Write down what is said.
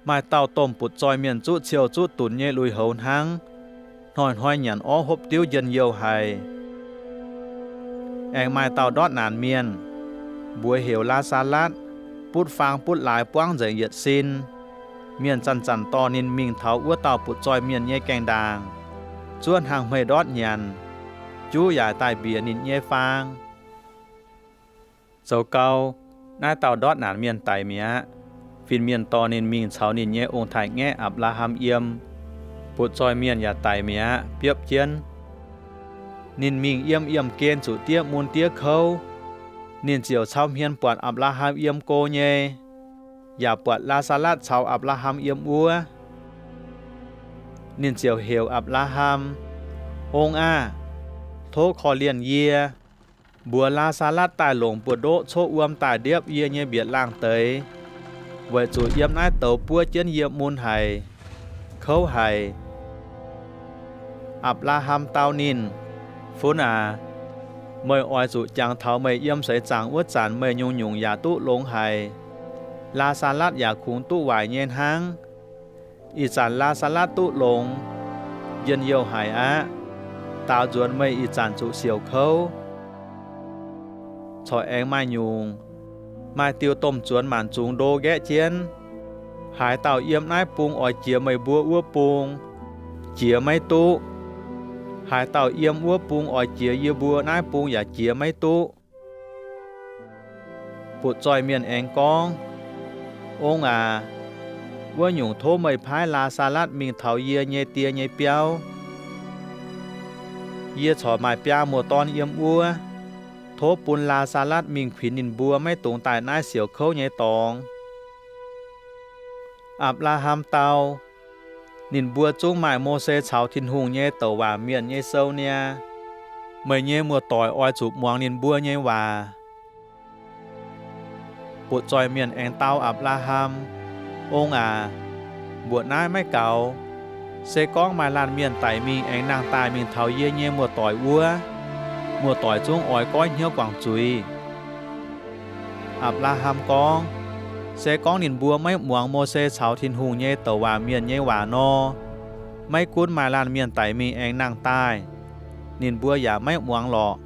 Maaih dauh domh butv-zoih mienh zuqv ciouh zuqv dunx nyei lui-houx hnangv, hnoi-hnoi nyanc orv hopv diuv njien-youh haic. Aengx maaih dauh ndortv naanc mienh, mbuox heuc Laa^saa^latv, butv faang butv laaix buangv nzengc yietc sin. Mienh zanc-zanc dorh ninh mingh taux wuov dauh butv-zoih mienh nyei gaengh ndaangc, zuov hnaangx hmei ndortv nyanc, juv yaaic daaih mbiec ninh nyei faang. Zoux gau, naaiv dauh ndortv naanc mienh daic mi'aqv. Fin-mienh dorh ninh mingh caux ninh nyei ong-taaix-ngaeqv Apc^laa^ham yiem. Butv-zoih mienh yaac daic mi'aqv, biopv jienv. Ninh mingh yiem yiemh gen zuqc diev mun diev kouv. Ninh ziouc cau hmien buatc Apc^laa^ham yiem go nyei, yaac buatc Laa^saa^latv caux Apc^laa^ham yiem wuov. Ninh ziouc heuc Apc^laa^ham, Ong aah! Tov korv-lienh yie, mbuox Laa^saa^latv daaih longc buoz-ndoqv cov wuom daaih ndiepv yie nyei mbietc laangh deix, weic zuqc yiem naaiv douz buov jienv yie mun haic, kouv haic. Apc^laa^ham dau ninh, Funx aac, meih oix zuqc jangx taux meih yiem seix zaangc wuov zanc meih nyungc-nyungc yaac duqv longx haic. Laa^saa^latv yaac kungx duqv waaic nyei hnangv. Ih zanc Laa^saa^latv duqv longx, njien-youh haic aqv. Daaux nzuonx meih ih zanc zuqc siouc kouv. Corc aengx maaih nyungc, maaih diuh domh zuonx maanc zungx ndo nqaeqv jienv. Haaix dauh yiem naaiv bung oix jiex meih mbuo wuov bung, jiex maiv duqv. Haaix dauh yiem wuov bung oix jiex yie mbuo naaiv bung yaac jiex maiv duqv. Butv-zoih mienh aengx gorngv, Ong aac, wuov nyungc tov meih paaiv Laa^saa^latv mingh taux yie nyei die nyei biauv. Yie corc maaih biaa muoz-dorn yiem wuov. Tov bun Laa^saa^latv mingh kuinx ninh mbuo maiv dungx daaih naaiv siouc kouv nyei dorngx. Apc^laa^ham dau, Ninh mbuo zungv maaih Mose caux Tin-Hungh nyei douc waac mienh nyei sou niaa. Meih nyei muoz-doic oix zuqc muangx ninh mbuo nyei waac. Butv-zoih mienh aengx dau Apc^laa^ham, Ong aac, mbuoqc naaiv maiv gaux. Se gorngv maaih laanh mienh daic mingh aengx nangh daaih mingh taux yie nyei muoz-doic wuov, muoz-doic zungv oix goiv hnyouv guangc zuiz. Apc^laa^ham gorngv, Se gorngv ninh mbuo maiv muangx Mose caux Tin-Hungh nyei douc waac mienh nyei waac nor, maiv gunv maaih laanh mienh daic mingh aengx nangh daaih, ninh mbuo yaac maiv muangx lorqc.